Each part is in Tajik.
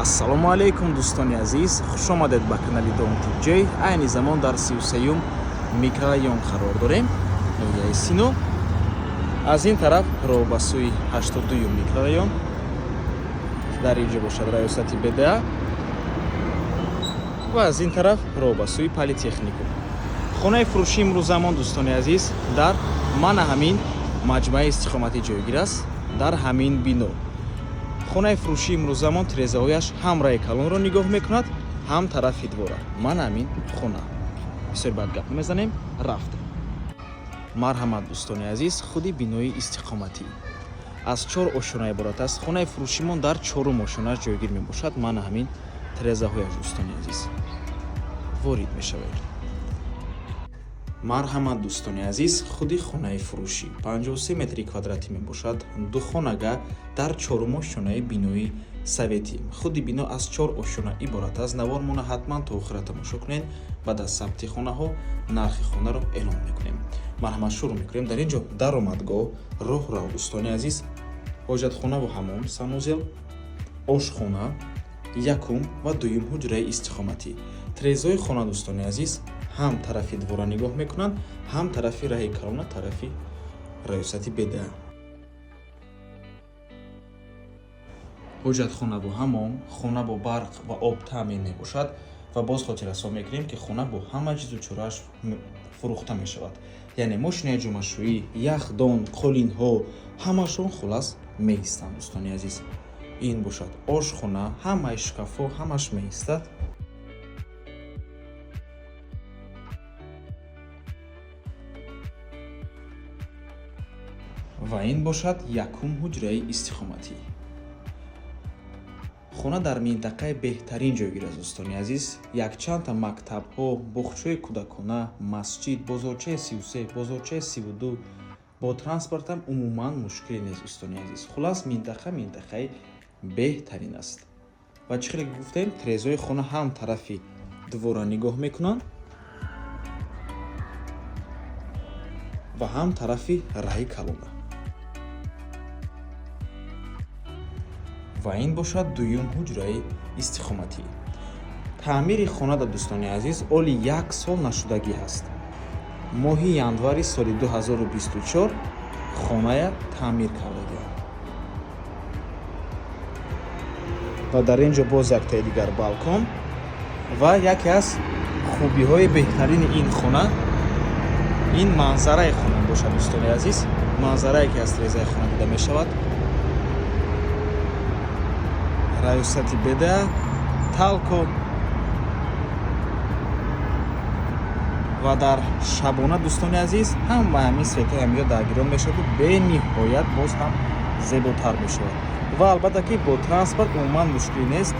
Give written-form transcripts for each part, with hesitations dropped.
Ассалому алайкум, дӯстони азиз, хушомадед ба канали Дом Тиҷей. Айни замон дар 33-юм микрорайон қарор дорем, ноҳияи Сино. Аз ин тараф роҳ ба сӯи 82-юм микрорайон, дар ин ҷо бошад раёсати БДА, ва аз ин тараф роҳ ба сӯи политехникум. Хонаи фурӯшии имрӯзамон, дӯстони азиз, дар мана ҳамин маҷмӯаи истиқоматӣ ҷойгир аст, дар ҳамин бино. Хонаи фурӯшии имрӯзамон тирезаҳояш ҳам раи калонро нигоҳ мекунад, ҳам тарафи двора. Мана ҳамин хона. Бисёр бад гап мезанем, рафтем. Марҳамат, дӯстони азиз, худи бинои истиқоматӣ аз чор ошёна иборат аст. Хонаи фурӯшимон дар чорум ошёнааш ҷойгир мебошад. Мана ҳамин тирезаҳояш, дӯстони азиз, ворид мешавед. Марҳамат, дӯстони азиз, худи хонаи фурӯшӣ 53 метри квадратӣ мебошад, духонага дар чорум ошёнаи бинои советӣ. Худи бино аз чор ошёна иборат аст. Навормона ҳатман то охира тамошо кунед. Баъд аз сабти хонаҳо нархи хонаро эълон мекунем. Марҳамат, шурӯъ мекунем. Дар ин ҷо даромадгоҳ, роҳрав, дӯстони азиз, ҳоҷатхонаву ҳамом, санузел, ошхона, якум ва дуюм ҳуҷраи истиқоматӣ. Тирезаҳои хона, дӯстони азиз, ҳам тарафи двора нигоҳ мекунанд, ҳам тарафи раҳи калона, тарафи раёсати БДА. Ҳоҷатхонаву ҳамом. Хона бо барқ ва об таъмин мебошад ва боз хотиррасон мекунем, ки хона бо ҳама чизу чорааш фурӯхта мешавад, яъне мошинаи ҷомашӯӣ, яхдон, қолинҳо, ҳамашон хулас меистанд, дӯстони азиз. Ин бошад ошхона, ҳамаи шкафҳо, ҳамаш меистад. Ва ин бошад якум ҳуҷраи истиқоматӣ. Хона дар минтақаи беҳтарин ҷойгир аст, дӯстони азиз. Якчандта мактабҳо, боғчаҳои кӯдакона, масҷид, бозорчаи 33, бозорчаи 32. Бо транспортам умуман мушкиле нест, дӯстони азиз. Хулас, минтақа минтақаи беҳтарин аст. Ва чӣ хеле гуфтем, тирезаҳои хона ҳам тарафи двора нигоҳ мекунанд ва ҳам тарафи раҳи калона. Ва ин бошад дуюм ҳуҷраи истиқоматӣ. Таъмири хона, дӯстони азиз, оли як сол нашудагӣ ҳаст. Моҳи январи соли 2024 хоная таъмир кардагианд. Ва дар ин ҷо боз яктаи дигар балкон. Ва яке аз хубиҳои беҳтарини ин хона ин манзараи хона бошад, дӯстони азиз. Манзарае, ки аз тирезаи хона дида мешавад, раёсати БДА, Талко. Ва дар шабона, дӯстони азиз, ҳама ҳамин светҳои ҳаминҷо даргирон мешаваду бениҳоят боз ҳам зеботар мешавад. Ва албатта, ки бо транспорт умуман мушкилӣ нест: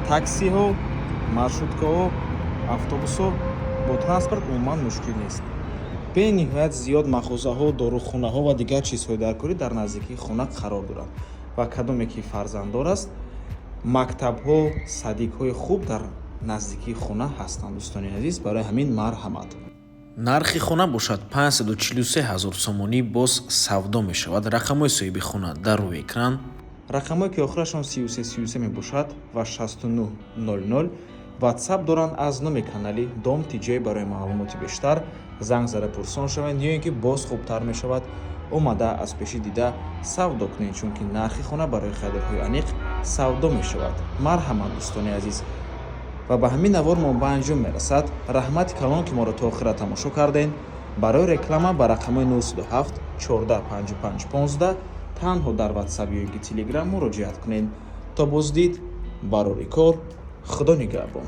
таксиҳо, маршруткаҳо, автобусҳо, бо транспорт умуман мушкилӣ нест. Бениҳоят зиёд мағозаҳо, дорухонаҳо ва дигар чизҳои даркорӣ дар наздикии хона қарор доранд. Ва кадоме ки фарзанддор аст, мактабҳо, садикҳои хуб дар наздикии хона ҳастанд, дӯстони азиз. Барои ҳамин марҳамат. Нархи хона бошад 543 ҳазор сомонӣ, боз савдо мешавад. Рақамҳои соҳиби хона дар рӯи экран. Рақамҳое, ки охирашон 33 33 мебошад ва 6900, WhatsApp доранд. Аз номи канали Дом Тиҷой барои маълумоти бештар занг зада пурсон шаванд ё ин ки боз хубтар мешавад, омада аз пешӣ дида савдо кунед, чунки нархи хона барои харидорҳои аниқ савдо мешавад. Марҳамат, дӯстони азиз. Ва ба ҳамин навор мо ба анҷом мерасад. Раҳмати калон, ки моро то охира тамошо кардем. Барои реклама ба рақамҳои 907 14 55 15 танҳо дар WhatsApp ё ин ки Telegram муроҷиат кунед. То боздид, барори кор, Худо нигаҳбон.